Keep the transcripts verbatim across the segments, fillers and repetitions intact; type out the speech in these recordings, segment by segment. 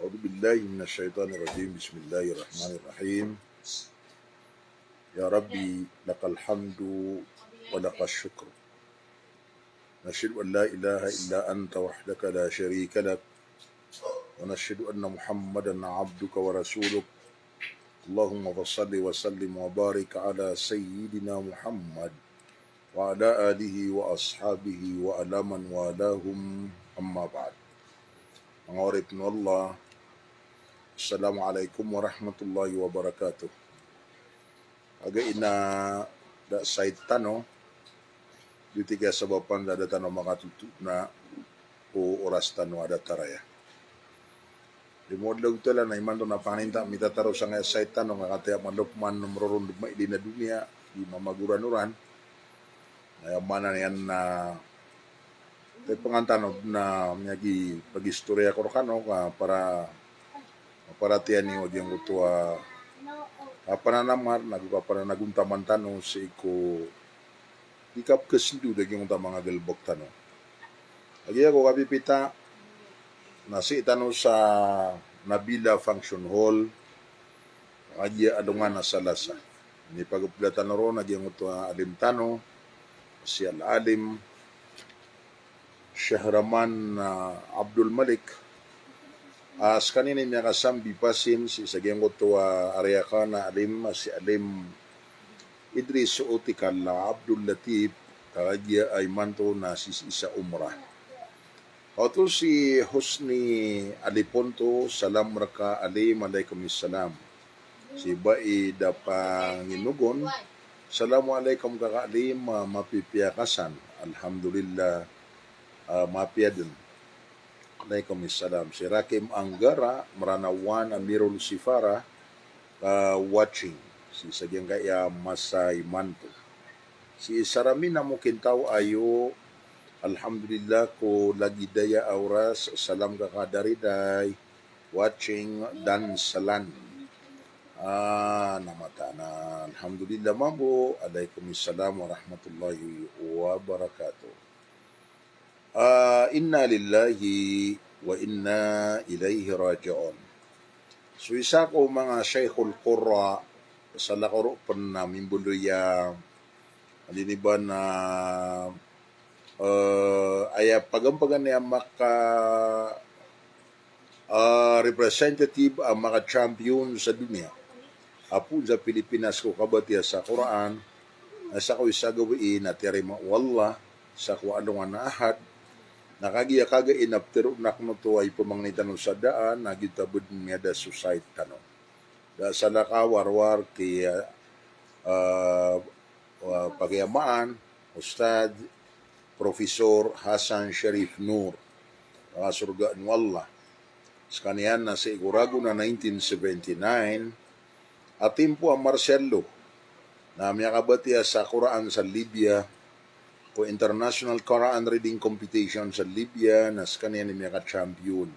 أعوذ بالله من الشيطان الرجيم. بسم الله الرحمن الرحيم. يا ربي لك الحمد ولك الشكر. نشهد أن لا إله إلا أنت وحدك لا شريك لك، ونشهد أن محمدا عبدك ورسولك. اللهم فصل وسلم وبارك على سيدنا محمد وعلى آله وأصحابه وعلى من والاهم، أما بعد. Manga oripn o Allah, Assalamu alaikum warahmatullahi wabarakatuh. Kagiya ina da sait tano, di tig a sabapan da da tano makatoto na o oras tano a da taraya. Di mo adlaw tala na imanto na panganinta mitataros angkaya sait tano, nga katiya malop man mrorond mailin a doniya, di mamagoranoran. Aya maana niyan na, tayo pangantano na miyagi pagistoriya ko rkano ka para, para tiyani o giyangkoto a kapananamar, nago kapananagontaman tano sii ko di kapkasndo da giyangkoto a manga galbk tano. Kagiya ko kapipita na sii tano sa Nabila Function Hall, kagiya alongan a Salasa. Inipagpda tano ron a giyangkoto a alim tano, si Al-Alim Shahraman, ah, Abdul Malik. Ah, skaniyan i miyakasambi pasin sii sa giyangkoto a ariyakan a alim, si Alim Idris Utikal Abdul Latif, kagiya a imanto na sii sa Umrah. Oto si Husni Aliponto, salam rka Alim, alaikum salam. Si Bai Dapa Nginogon, assalamu alaikum kaka Alim, ah, mapipiya ka san? Alhamdulillah, ah, mapiya dn. Alaikum salam. Si Rakim Anggara, Mranawan, Amirul Sifara, ah, watching. Sii sa giyangkaya masa imanto. Si Saramina Mokintaw Ayo, alhamdulillah ko lagid aya a oras, salam kaka Dariday, watching Dansalan. Ah, na mataan a, alhamdulillah mambo, alaikum salam warahmatullahi wabarakatuh. Ah, inna lillahi wa inna ilaihi raji'un. So isa ko manga Shaykhul Qurra, salakaw roo pn a mimbaloy a, liniban a, eh, aya pagampagan iyan a maka, ah, representative a maka-champion sa doniya. Apo sa Pilipinas ko kabatiya sa Qur'an, na sa ko isa gawii na tiyarima o Allah, sa ko alongan a Ahad, na kagiya kagiya inaptero na kno to a ipamangni tano sa daan, na giyoto a bd miyada so sait tano. Da salakaw a rowar ki, ah, ah, pagiyamaan, Ustadh Professor Hassan Sharif Noor, a sorgaan o Allah. Skaniyan na sii ko ragon a nineteen seventy-nine, a timpo a martial law, na miyakabatiya sa Qur'an sa Libya, ko International Quran Reading Competition sa Libya, na skaniyan i miyaka-champion.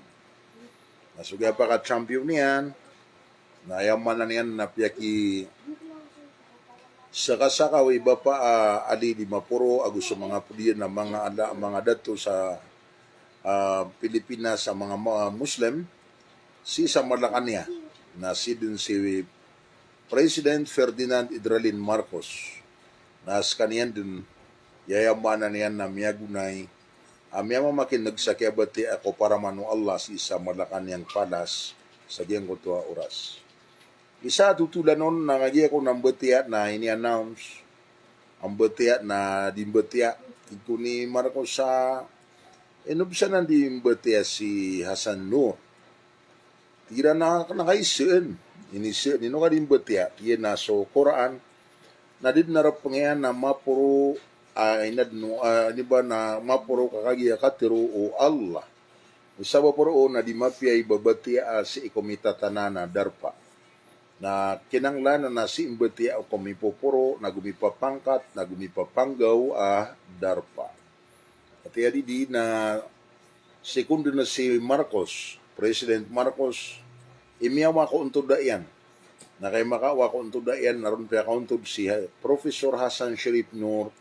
Na so giyapaka-champion iyan, na aya maana niyan na piyaki sakasakaw i Bapa a Ali Dimaporo ago so manga podiyan a manga ala, manga dato sa, ah, Pilipinas a manga ma-, Muslim, sii sa Malacañang, na sii dn si President Ferdinand Idralin Marcos. Na skaniyan dn, aya maana niyan na miyagonay a miyamamakin'g sa kiyabatiya ko paraman o Allah sii sa Malacañang Palace sa giyangkoto a oras. Isa a totolan on na kagiya ko na mbatiya na ini-announce a mbatiya na di mbatiya. Tig ko ni Marcos a, ino bs anan di mbatiya si Hassan Noor? Tig iran a kna ka isaan. Inisaan, ino ka di mbatiya? Tig iyan a so Qur'an na di dn a rpngiyan a maporo, ah, inadn o, ah, ini ba na maporo ka kagiya katharo o Allah. Sabap roo na di mapiya i babatiya a sii ko mitatanan a darpa. Na kinanglan na sii mbatiya ko mipoporo, nago mipapangkat, nago mipapanggaw a darpa. Ati adi di na second na si Marcos, President Marcos, i miyawa ko ontod a iyan. Na kay makawa ko ontod a iyan, na ron piyakaontod si Ha-, Professor Hassan Sharif Noor,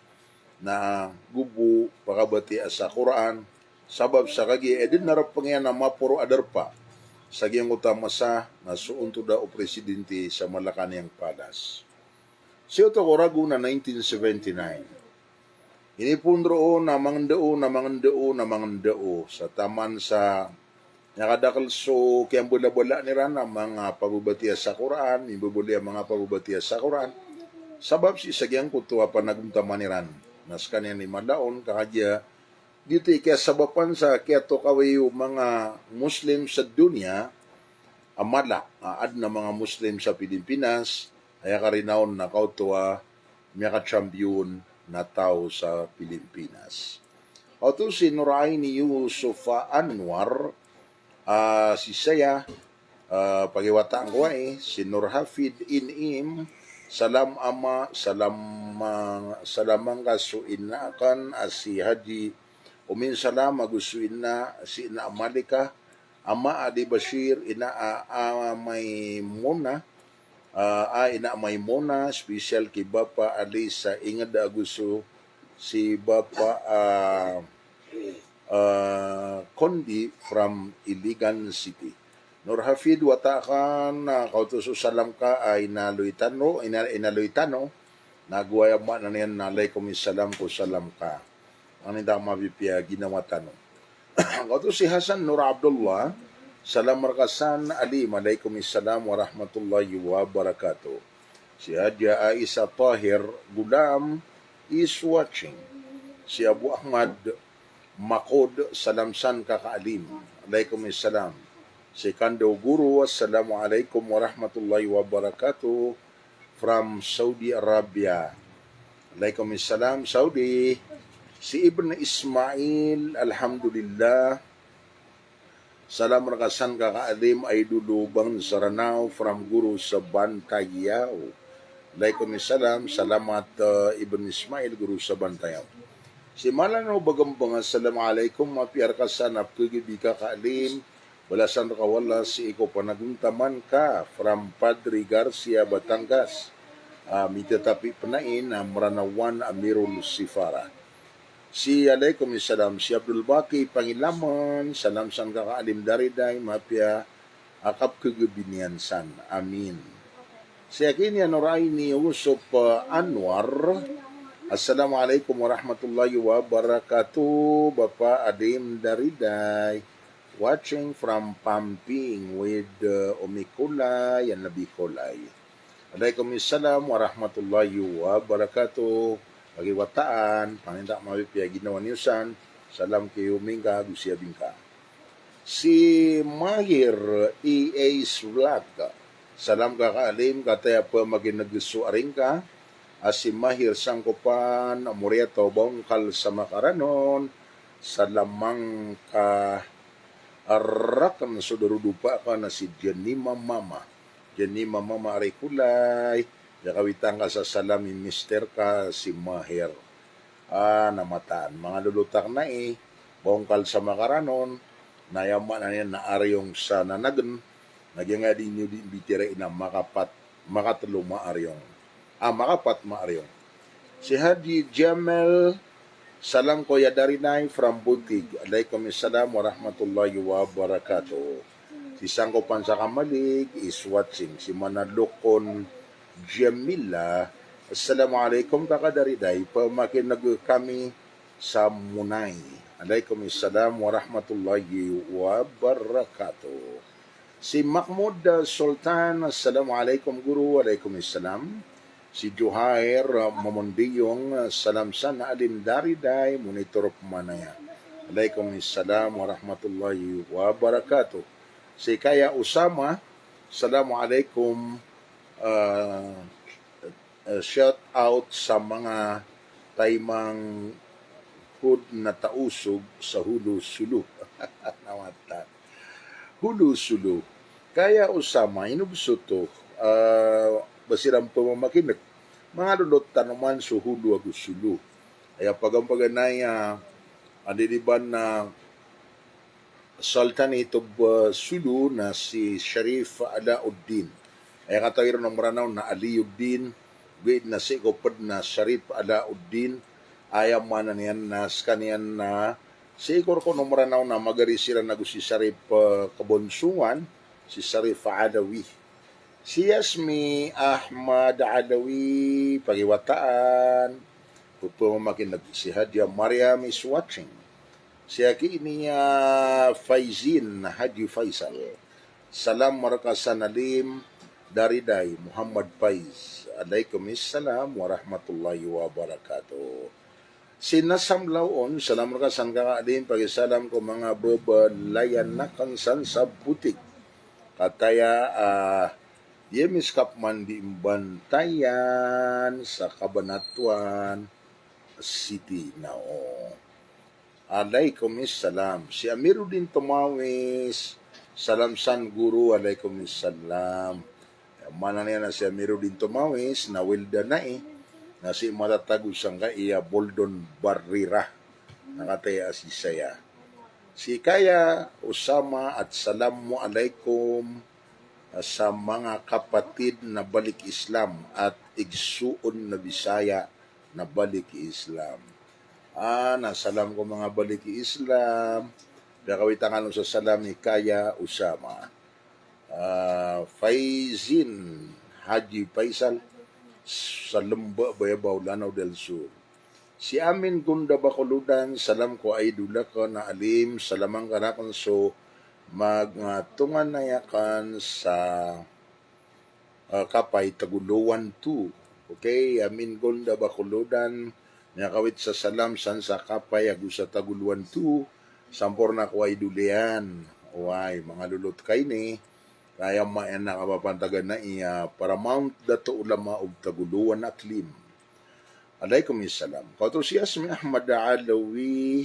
na go bo pakabatiya sa Qur'an, sabap sa kagiya aya dn a rpngiyan a maporo a darpa. sa giyangkoto a masa na so ontod o presidente sa Malacañang Palace. Sii oto ko ragon a nineteen seventy-nine. Inipon roo na mangndao, na mangndao, na mangndao. Sa taman sa miyakadakel so kiyambalabalaan iran a manga pababatiya sa Qur'an, mimbabaliya a manga pababatiya sa Qur'an. Sabap sii sa giyangkoto a panagontaman iran. Na sekaniyan i mala on, ka kagiya giyoto i kiyasabapan sa kiyatokawi o manga Muslim sa doniya a mala a aden a manga Muslim sa Pilipinas, aya karina on na kaoto a miyaka-champion na taw sa Pilipinas. Kaoto si Nur Aini Yusuf Anwar, ah, si saya, ah, pagiwataan ko ai, si Nur Hafid Inim, salam ama, salam, ah, salam angka so ina aken a si Haji Umin Salam ago so ina, si Ina Malika, ama a di Bashir, ina a, a Maimuna, ah, a Ina Maimuna, special ki Bapa Ali sa Inged ago so si Bapa, ah, ah, Kondi from Iligan City. Nur Hafid, wata aken, ah, kaoto so salam ka, ah, inaloy tano, ina-, inaloy tano, na go aya maana niyan na alaikum salam ko salam ka. An inda mapipiya ginawa tano. Kaoto si Hasan Nur Abdullah, salam reka san Alim, alaikum salam warahmatullahi wabarakatuh. Si Haja Aisa Tahir Gulam is watching. Si Abu Ahmad Makod, salam san Kaka Alim. Alaikum salam. Si Kando Guru, assalamu alaikum warahmatullahi wabarakatuh. From Saudi Arabia. Alaikum salam, Saudi. Si Ibn Ismail, alhamdulillah. Salam reka san Kaka Alim, Idol o Bangsa Ranao, from Guru sa Bantayaw. Alaikum salam, salamat, eh, Ibn Ismail, Guru sa Bantayaw. Si Malano Bagambang, assalamu alaikum, mapiya reka san a pkhagibi Kaka Alim, balasan reka o Allah sii ko panagontaman ka, from Padre Garcia, Batangas. Ah, mitatapi pn ai na Mranawan Amirul Sifara. Si alaikum salam, si Abdul Baki Pangilaman, salam san Kaka Alim Dariday, mapiya a kapkhagibi niyan san. Amin. Si Akini Anuraini Yusuf, eh, Anwar, assalamu alaikum warahmatullahi wabarakatuh, Bapa Alim Dariday. Watching from Pamping with, uh, Umi Kulay and Abi Kulay. Alaikum salam warahmatullahi wabarakatuh. Pagiwataan, paninta mapipiya ginawa niyo san. Salam ki Umi ngka, go si Abi ngka. Si Mahir E A's Vlog. Salam Kaka Alim, kataya pamakineg so ari ngka a si Mahir sangkopan a Moriata o Bangkal sa Makaranon. Salam angka raken so darodopa ka na si Jenny Mamama. Jenny Mamama Ari Kulay, piyakawitan ka sa salam i mister ka si Mahir. Ah, na mataan. Manga lolot aken ai, Bangkal sa Makaranon, na aya maana niyan na Ariyong sa Nanagen, na giyangkaya di niyo di mbitiyarai na makapat, makatelo ma Ariyong. Ah, makapat ma Ariyong. Si Haji Jamel, salam ko ya Dariday from Buntig. Alaikum salam warahmatullahi wabarakatuh. Si sangkopan sa Kamalig is watching. Si Manalokon Jamila, assalamu alaikum Kaka Dariday, pamakineg kami sa Munay. Alaikum salam warahmatullahi wabarakatuh. Si Mahmud, uh, Sultan, assalamu alaikum Guru. Alaikum salam. Si Juhair, uh, Mamondiyong, uh, salam san Alim Dariday, monitor pman aya. Alaikum salam warahmatullahi wabarakatuh. Si Kaya Usama, assalamu alaikum. Ah, eh, shout out sa manga taymangkod na Tausug sa Holo Solo. Na mataan. Holo Solo. Kaya Usama, ino bes oto, ah, ba siran pamamakineg. Manga lolot tano man so Holo ago Solo. Aya pagampaganay, ah, andi di ba na Sultanate of, uh, Sulu na si Sharif Alauddin. Aya katawi ron o Mranaw na Aliuddin, gowii na sii ko pd na Sharif Alauddin, aya maana niyan na skaniyan na sii ko rkon o Mranaw na magari siran ago si Sharif, uh, Kabonsuan, si Sharif Alawi, si Yasmi Ahmad Alawi, pakiwataan, pepemakineg, si Hadia Mariam is watching. Si aki ini a Faizin Haji Faisal. Salam reka san Alim Dariday Muhammad Faiz. Alaikum salam warahmatullahi wabarakatuh. Si Nasam Laon, salam reka san Kaka Alim, pakisalam ko manga bebelayan aken san sa Botig. Kataya, ah, Yemis Kapman di Imbantayan sa Kabanatuan City na o. Alaikum salam. Si Amiruddin Tomawis, salam san Guru, alaikum salam. Maana niyan na si Amiruddin Tomawis na welder na i, na si matatago sangkai a Boldon Barrera. Na kataya a sii saya. Si Kaya Osama at salamu alaikum sa manga kapatid na balik Islam at igsoon na Bisaya na balik Islam. Ah, na salam ko manga balik Islam. Piyakawitan kano sa salam i Kaya Osama. Ah, Faizin Haji Faisal, sa Lemba Bayabaw, Lanao del Sur. Si Amin Gunda Bacolod, salam ko idol aken a Alim, salam angka raken so magngatonganay aken sa, ah, Kapay Tagolowan two. Okay, Amin Gunda Bacolod, miyakawit sa salam san sa Kapay ago sa Tagolowan two, samporna ko idol iyan. Oway, manga lolot ka ini, kaya maana kapapantagan na iya Paramount Dato Ulama of Tagolowan Aklim. Alaikum salam. Kaoto si Yasmi Ahmad Alawi,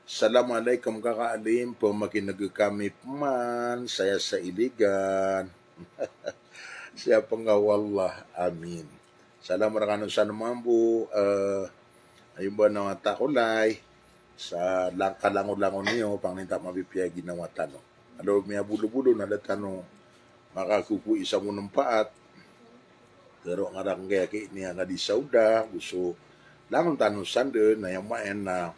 salam alaikum Kaka Alim, pemakineg kami pman, saya sa Iligan. Siya pengawallah, amin. Salam reka no san mambo, eh, ayong ba na takolay, sa langka langolangon iyo, pangninta mapipiya ginawa tano. Alo miyabolobolo na da tano makakoko isa mo nempaat. Pero nga rangkaya ki niya nga di sauda, gusto langon tano sanden, na yang maen na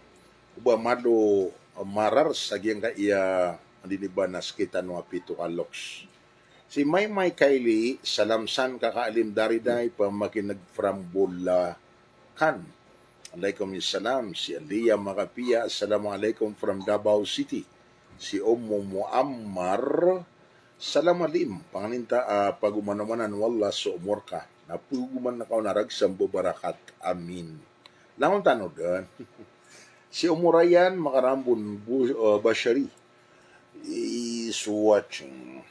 oba malo, eh, marar sa giyangkaya dinibanas kitano a pito ka loks. Si Maymay Kylie, salam san Kaka Alim Dariday, pamakineg from Bulacan. Alaikum salam. Si Alia Makapiya, assalamu alaikum from Davao City. Si Ummu Muammar, salam Alim, pangninta a pagomanomanan o Allah so omor ka. Na pagoman ka on a ragsam bo barakat. Amin. Langon tano den. Si Ummu Rayyan Makarambon Bu-, eh, Bashari is watching.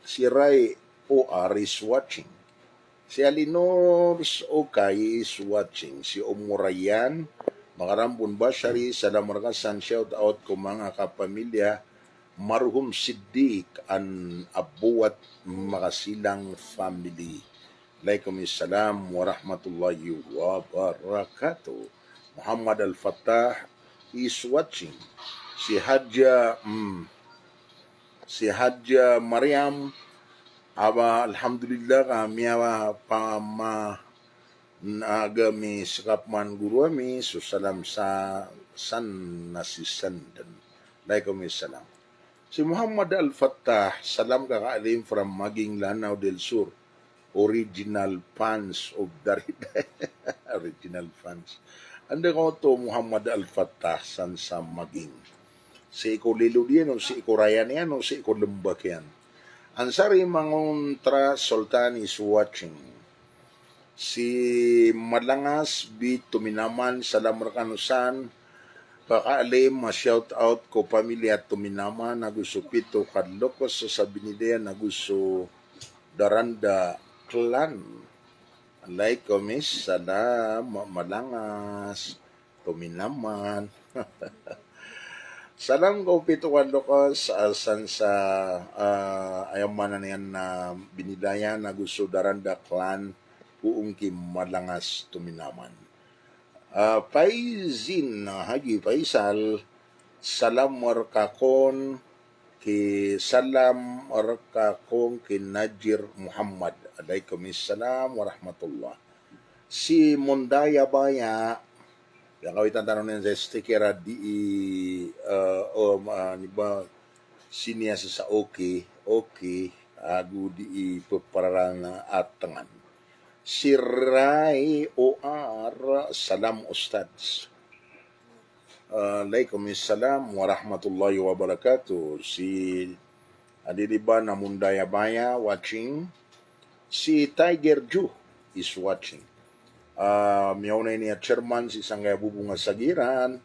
Si Ray O R is watching. Si Alinor Okay is watching. Si Ummu Rayyan Makarambon Bashari, salam reka san, shout out ko manga kapamilya Marhum Siddiq and Abuat Makasilang family. Alaikum salam warahmatullahi wabarakatuh. Muhammad Al Fattah is watching. Si Hadja, mm, si Hadja Mariam, aba, alhamdulillah, kami aba pama na agami sekapman guru ami, so salam sa san na si senden. Alaikum salam. Si Muhammad Al Fattah, salam Kaka Alim from Maging, Lanao del Sur. Original fans of Dariday. Original fans. Anda ko to Muhammad Al Fattah san sa Maging. Si ko Lilo diyan o si ko Rayyan iyan o si ko Lembak iyan. Ansari Mangontra Sultan is watching. Si Malangas B Tuminaman, salam reka no san Kaka Alim, ma-shout out ko pamilya Tuminaman ago so pito ka lokes sa Binilian ago so Daranda clan. Alaikum salam, Malangas Tuminaman. Salam ko pito ka lokes, ah, san sa, ah, aya maana niyan na Binilian ago so Daranda clan, poon ki Malangas Tuminaman. Ah, Faizin Haji Faisal, salam reka kon ki, salam reka kon ki Najir Muhammad. Alaikum salam warahmatullah. Si Mondaya Baya, ya kawitan tano niyan sa sticker a di, eh, o, ah, ni ba, Siniya sa sa okay, okay, ago di i pepararang a tengan. Si Rai O R, salam Ustadz. Alaikum salam warahmatullahi wabarakatuh. Si Adiliban Amundaya Baya watching. Si Tiger Ju is watching. Ah, miyaona ini a chairman si sangkaya bobong a sagiran,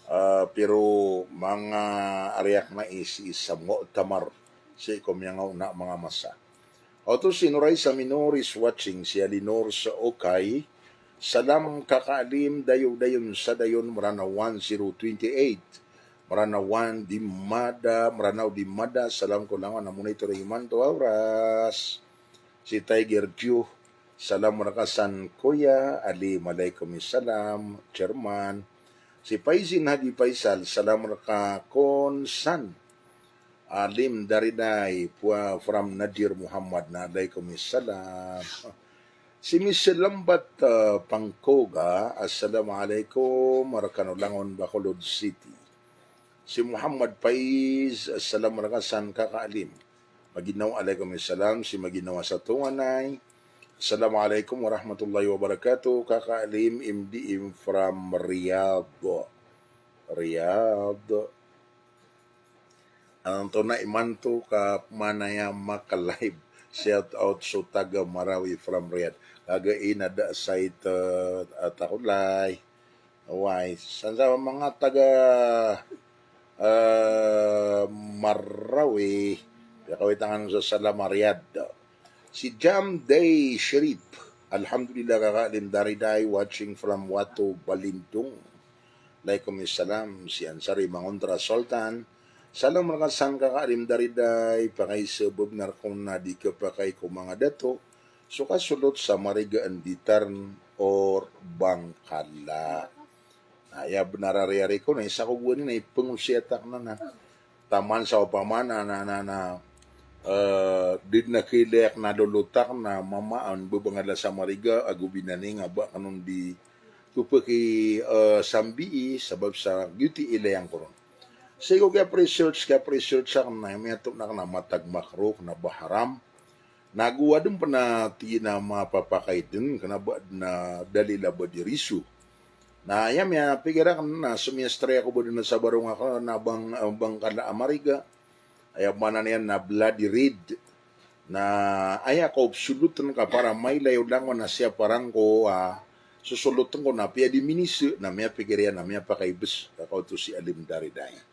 ah, pero manga ariyak na is, is sa mu'tamar. Si ko miyangaona manga masa. Oto si Noraisa Minor is watching, si Alinor sa okay. Salam Kaka Alim, dayodayon sa dayon, Meranaw one zero twenty eight. Meranaw one di mada, Meranaw di mada, salam ko langon a monitor imanto a oras. Si Tiger Q, salam reka san Kuya Alim, alaikum salam, Chairman. Si Faizin Hadi Faisal, salam reka kon san Alim Daridai, pua from Nadir Muhammad na alaikum salam. Si Miss Lambat, ah, Pangkoga, assalamualaikum, reka no langon Bacolod City. Si Muhammad Faiz, salam reka san Kaka Alim. Maginawa, alaikum salam, si Maginawa sa Tonganay. Assalamualaikum warahmatullahi wabarakatuh, Kaka Alim, M D M from Riyadh. Riyadh. Antonaa imanto ka manaya maka-live. Shout out so taga Marawi from Riyadh. Kagiya inada site, ah, Takolay. Oway, san sa manga taga, ah, Marawi. Piyakawitan kano sa salam a Riyadh. Si Jam Day Sharif. Alhamdulillah, Kaka Alim Daridai, watching from Wato, Balintong. Alaikum salam, si Ansari Mangontra Sultan. Salam reka san Kaka Alim Daridai, pakay sa bebnar ko na di kepakay ko manga dato so kasolot sa Mariga and Bitarn or Bangkala. Na aya benar a riyari ko na isa ko gowani na ipengosiyat akn na. Taman sa opama na, na, na, na, eh, di dn a kailay akn a lolot akn na mamaan bebangala sa Mariga ago Binaning a ba kn on di topaki, eh, sambii sabap sa giyoto i ilay angkoron. Sii ko kiyap-research, kiyap-research akn na miyatoon akn a matag makruh kna ba haram. Na ago adn pn a tig iyan a mapapakay dn kna ba dn a dalil a ba di riso. Na aya miyapikir akn na somiyastra ako ba dn a sabarong akn a bang, ah, Bangkala a Mariga. Aya maana niyan na bloody red. Na aya ko solotn ka para mailay o langon a siyaparan ko, ah, sosolotn ko na piya di minise na miyapikir iyan na miyapakaibes. Ka kaoto si Alim Daridai.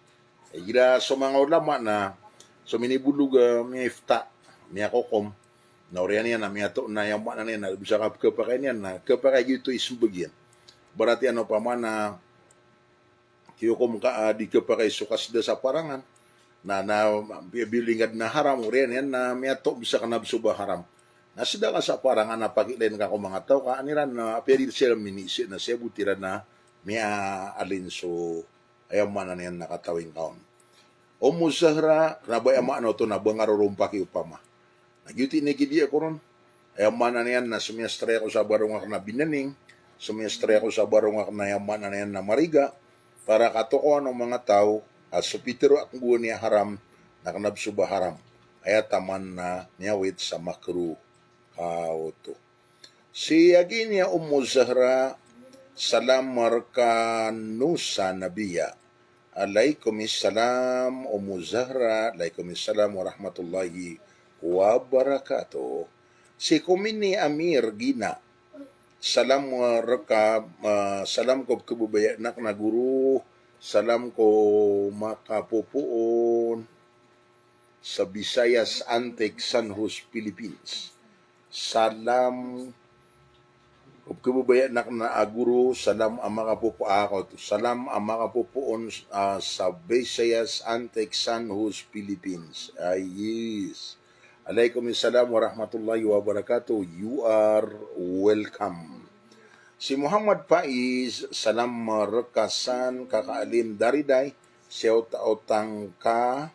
Igira so manga ulama na so minibolog a miyaifta, miyakokom, na oriyan iyan na miyatoon na aya maana niyan na bisa ka pekapakay niyan na kepakay giyoto i sembag iyan. Ibarat iyan opama na kiyokom ka, ah, di kepakay so kaseda sa parangan. Na, na, bi-, biling ka dn a haram, oriyan iyan na miyatoon bisa ka na bes o ba haram. Na seda ka sa parangan na pakilayn ka ko manga taw ka an iran na apiya di siran minise na siyabot iran na miyaalin so Aya maana niyan na katawing ka on. Ummu Zahra, kna ba aya maana oto na ba nga rorompaki opama. Na giyoto i inigidiya ko ron. Aya maana niyan na somiyastra ako sa barong akn a Binaning, somiyastra ako sa barong akn a aya maana niyan na Mariga, para katokawan o manga taw a so pitharo akn gowani a haram na kna bes o ba haram. Aya taman na miyawit sa makruh ka oto. Si agini a Ummu Zahra, salam rkano sa Nabiya. Alaikum salam, Ummu Zahra. Alaikum salam warahmatullahi wabarakatuh. Si Komini Amir Gina, salam rka, ah, salam ko pkhababayaan akn a goro, salam ko makapopoon sa Visayas, Antique, San Jose, Philippines. Salam ko pkhababayaan akn a goro, salam a makapopo-, ah, kaoto. Salam a makapopoon, ah, sa Visayas, Antique, San Jose, Philippines. Ah, yes. Alaikum salam warahmatullahi wabarakatuh. You are welcome. Si Muhammad Faiz, salam rka san Kaka Alim Daridai, siyawtaw tangka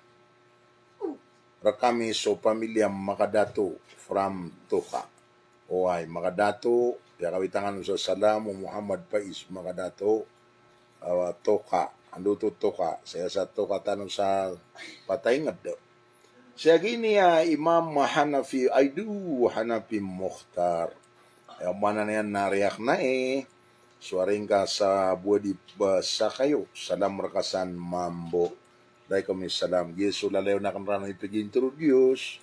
rkami so pamilya Makadato from Toka. Oway, Makadato, piyakawitan kano sa salam o Muhammad Faiz Makadato, ah, Toka. Ando oto toka, saya sa toka tano sa patainged. Sii gini a Imam Hanafi, Aidu Hanafi Mukhtar. Aya maana niyan na riyak na i, suwaring ka sa buwadi ba sa kayo, salam reka san mambo. Alaikum salam. Giya so lalayon aken rano ipag-introduce.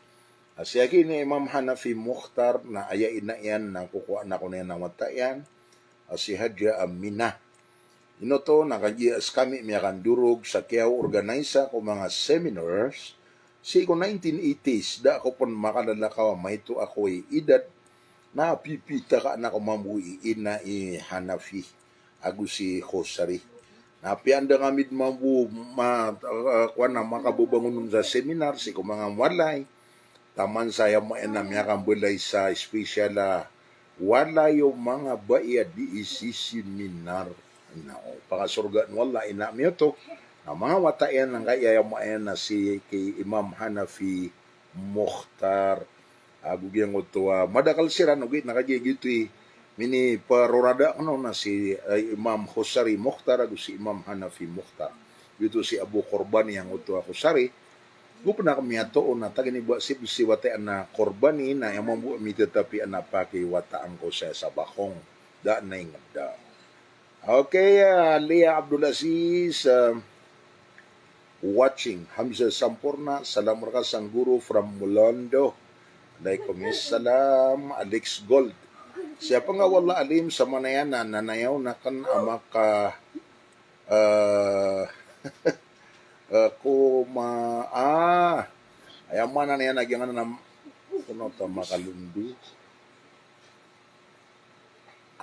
A sii gini a Imam Hanafi Mukhtar na aya ina iyan na kokowaan ako niyan a wata iyan. A si Hadja Amina. Ino oto na kagiya sekami miyakandorog sa kiya-organize ko manga seminars, sii ko nineteen eighties, da ako pen makalalakaw a maito ako i idad, na pipitakaan ako mambo i ina i Hanafi ago si Khosari. Na apiya anda ngka mid mambo ma, ah, kowan a makababangon on sa seminar sii ko manga walay, taman sa aya maana a miyakambalay sa special a walay o manga bai a dii siseminar. Na o pakasorgaan o Allah ina mi oto. Na manga wata iyan angkaya aya maana si ki Imam Hanafi Mukhtar. Ago giyangkoto a madakel siran ogaid na kagiya giyoto i miniparorada aken on na si, eh, Imam Khosari Mukhtar ago si Imam Hanafi Mukhtar. Giyoto si Abu Korbani angkoto a Khosari. Go pen ako miyatoon na tagini ba si, si wata iyan a Korbani na aya mambo a mitatapiya na pakiwataan ko saya sa bakong. Da na inged da. Okay, ah, Leah Abdul Aziz, ah, watching. Hamza Samporna, salam reka san guru from Molondo. Alaikum salam, Alex Gold. Siyapa nga wala alim sa manaya na nanayaw na ken a maka, eh, eh, koma, ah, aya maana niyan a giyangkanan a, kono ta makalondo.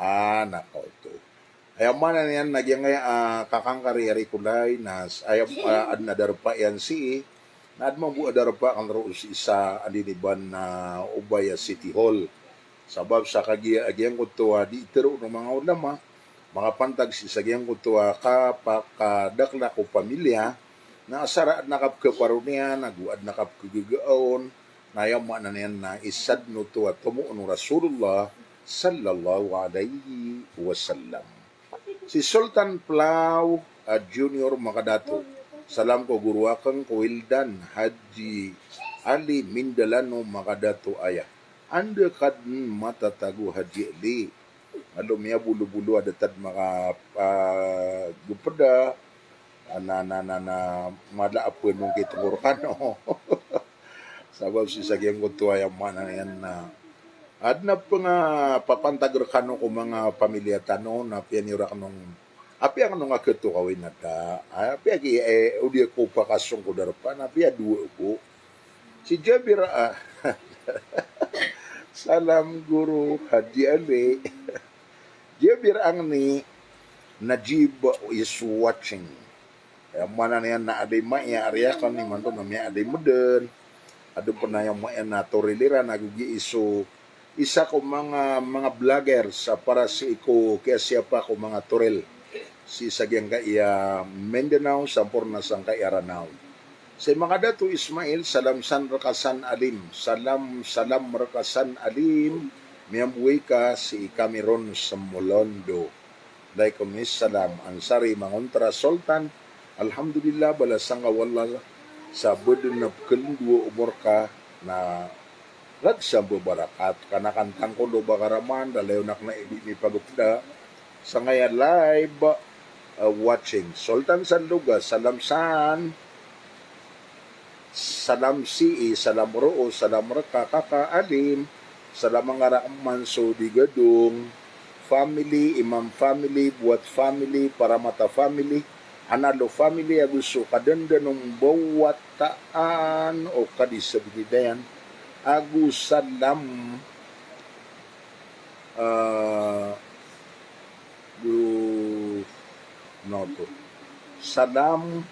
Ah, na kaoto. Aya maana niyan na giyangkaya, ah, kakangkari ari kolay, na s-, aya, ah, aden a darpa iyan sii, na aden mambo a darpa aken roo sii sa andi niban na Ubaya City Hall. Sabap sa kagiya, ah, giyangkoto a dii teroon o manga ulama, makapantag sii sa giyangkoto a kapakadakla ko pamilya, na asar a aden a kapekhaparoniyan, ago aden a kapekhagegaon, na aya maana niyan na isa den oto a tomo o Rasulullah sallallahu alaihi wasallam. Si Sultan Plaw, ah, Junior Makadato. Salam ko guru aken ko Wildan, Haji Ali Mindalano Makadato aya. Anda ka den matatago Haji Ali? Alo miyabolobolo a da tad maka, ah, gepeda. Ana, ana, ana, ana, mala a peno ki tengor kano. Sabap sii sa giyangkoto aya maana niyan na aden a pengapapantag rekano ko manga pamilya tano na apiya niyo raken on, apiya ngka on a keto kawin a da, apiya ki, eh, o di ako pakasong ko darpa na apiya dowa bo. Si Jabir, ah, salam guru Haji Ali. Jabir Angni, Najib is watching. Aya maana niyan na aday maya ari aken imanto na miyaadaymed den. Aden pen aya maya na toril iran ago giya iso, isa ko manga, manga vloggers a para sii ko kiyasiyapa ko manga toril. Sii sa giyangkaya Mindanao, samporna sangkaya Ranao. Si Makadato Ismail, salam san reka san alim. Salam, salam reka san alim. Miyamboay ka sii kami ron sa Molondo. Alaikum salam. Ansari Mangontra Sultan. Alhamdulillah, balasan ka o Allah sa beden a pekelendo o omor ka na ragsa mbo barakat. Kanakan tangkol o bakaraman, da layon aken a idi mipagepeda. Sangkaya live, uh, watching. Sultan Sanloga, salam san. Salam sii, salam roo, salam reka, kaka alim, salam angkara eman so Digadong family, Imam family, Buat family, Paramata family, Analo family, ago so kadandanon o mbawataan o kadisabilidayan, ago salam, ah, Go, noto. Salam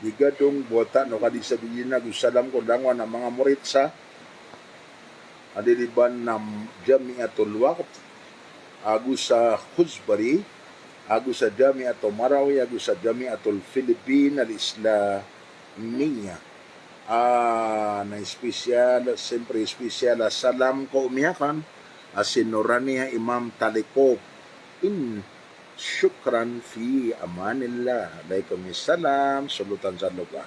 Digadong, Buat o Kadisabilin, ago salam ko langowan a manga morit sa adiriban na Jamiatul Waqf, ago sa Khuzbari, ago sa Jamiatul Marawi, ago sa Jamiatul Philippine Al-Islamiyah. Ah, na espesyal, siyempre espesyal a salam ko omiyakan a si Norania Imam Talikov. In, Shukran fi amanillah. Alaikum salam. Solotan sa loka.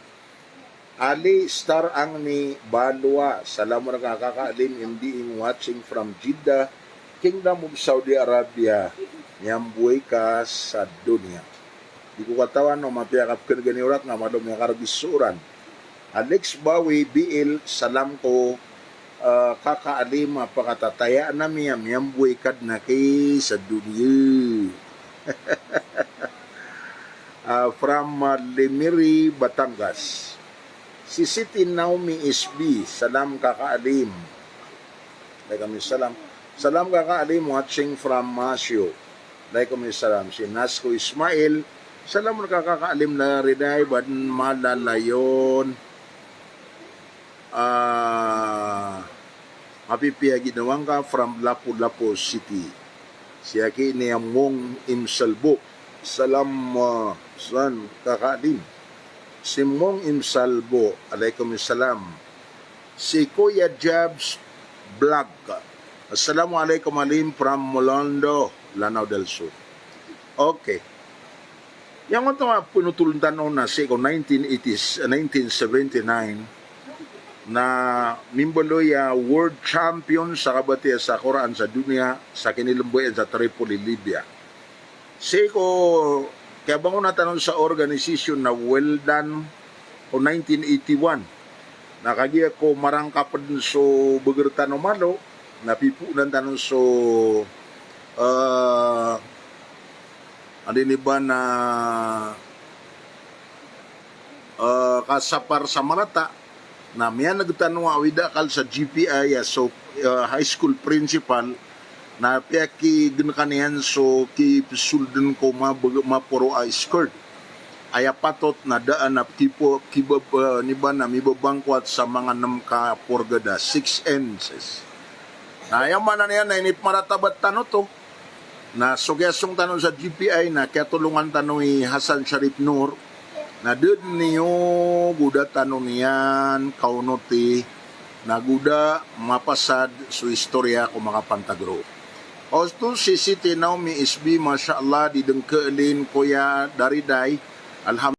Ali Star Angni Balua, salam rka kaka Alim, M D ing watching from Jeddah, Kingdom of Saudi Arabia. Miyamboy ka sa doniya. Di ko katawan o mapiya ka pkn gani orat nga malo miyakargi so oran. Alex Bawi B L, salam ko, ah, kaka Alim a pakatatayaan ami a miyamboy ka dn aki sa doniya. Ah, from, ah, Lemiri, Batangas. Si Siti Naomi S B, salam kaka Alim. Alaikum salam. Salam kaka Alim, watching from Masyo. Alaikum salam. Si Nasko Ismail, salam rka kaka Alim na riday bad malalayon. Ah, mapipiya ginawa ngka from Lapu-Lapu City. Si aki ini a Mong Imsalbo. Salam, ah, san kaka Alim. Si Mong Imsalbo, alaikum salam. Si Kuya Jabs Vlog. Assalamualaikum Alim from Molondo, Lanao del Sur. Okay. Iyan oto a pnotoln tano na sii ko nineteen eighties, nineteen seventy-nine, na mimbaloy a world champion sa kabatiya sa Qur'an sa doniya sa kinilmbay iyan sa Tripoli, Libya. Sii ko kiyabangonan tano sa organization na Well Done ko nineteen eighty-one. Na kagiya ko marangkap dn so bgr tano malo, na pipoonan tano so, eh, anda ini ba na, eh, kasapar sa marata, na miyan'g tano a awid a akal sa G P I a so, eh, high school principal, na piyakign ka niyan so kisoldn ko mabg-, maporo a skirt. Aya patot na daan a kipo-, kibab-, eh, ini ba na mibabangkowat sa manga nm ka porgada, six inches. Na aya maana niyan na inipmaratabat tano oto. Na so kiyasong tano sa G P I na kiyatolongan tano i Hasan Sharif Noor, na da dn iyo go da tano niyan kaonoti, na go da mapasad so istoriya ko makapantag roo. Oto si Siti Naomi S B, masha Allah, di dn kaalin koya dariday, alham-